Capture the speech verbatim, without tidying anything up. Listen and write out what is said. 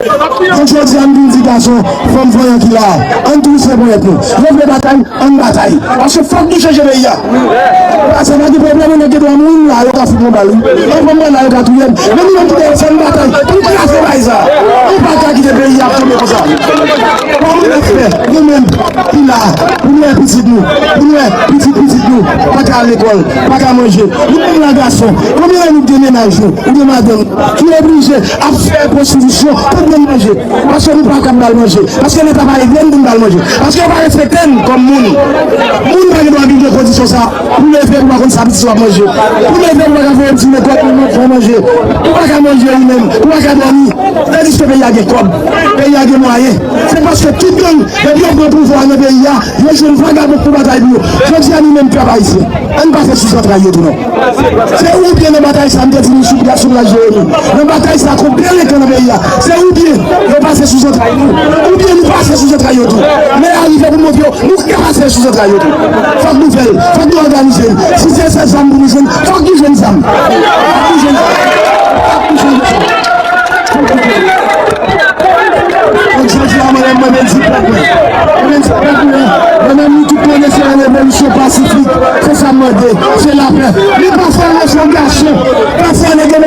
Donk, jodi a, m vin di gason, fanm vanyan ki la a, ann touche ponyèt nou. Yo vle batay, ann batay. Paske fòk nou chanje peyi a. Sa pa gen pwoblèm, nou gen dwa mouri, m la, yo ka fout mwen bal, wi. Yo pran mwen la, yo ka touye m. Men nou menm ki dèyè, fò n batay pou n kraze bagay sa. Nou pa ka kite peyi a ap tonbe konsa. Kòman n ap fè, nou menm ki la, pou nou wè pitit nou, pou nou wè pitit pitit nou pa ka al lekòl, pa ka manje? Nou menm la gason, konbyen nan nou gen mennaj nou, ou gen madanm, ki oblije ap fè pwostitisyon pou jwenn manje? Paske nou pa kab ba l manje. Paske Leta pa ede n pou n ba l manje. Paske yo pa respekte n kòm moun. Moun pa gen dwa viv nan kondisyon sa a. Pou leve, pou pa konn sa pitit ou ap manje. Pou leve, pou pa ka voye pitit lekòl pou manje. Ou pa ka manje ou menm. Ou pa ka dòmi. Tandiske peyi a gen kòb. Peyi a gen mwayen. Se paske tout gang, depi yo pran pouvwa nan peyi a, yo jwenn vagabon pou batay pou yo. Jodi a, nou menm pèp ayisyen, ann pase sou zantray yo tou non. Se oubyen nan batay sa, m te di nou sou, sou plaj Jeremi. Nan batay sa kont delenkan nan peyi a, se oubyen yo pase sou zantray nou, oubyen nou pase sou zantray yo tou. Lè a rive pou montre yo, nou ka pase sou zantray yo tou. Fòk nou fè l, fòk nou òganize n. Si se sèl zam pou nou jwenn, fòk nou jwenn zam. Fòk nou jwenn zam. Fòk nou jwenn zam. Donk, jodi a, mwen menm, mwen vin di pèp mwen. Mwen vin di pèp mwen. Mwen menm, nou tout konnen se yon revolisyon pasifik. Se sa m mande. Se lapè. Nou pa fè yon revolisyon gason. Pafwa, nèg yo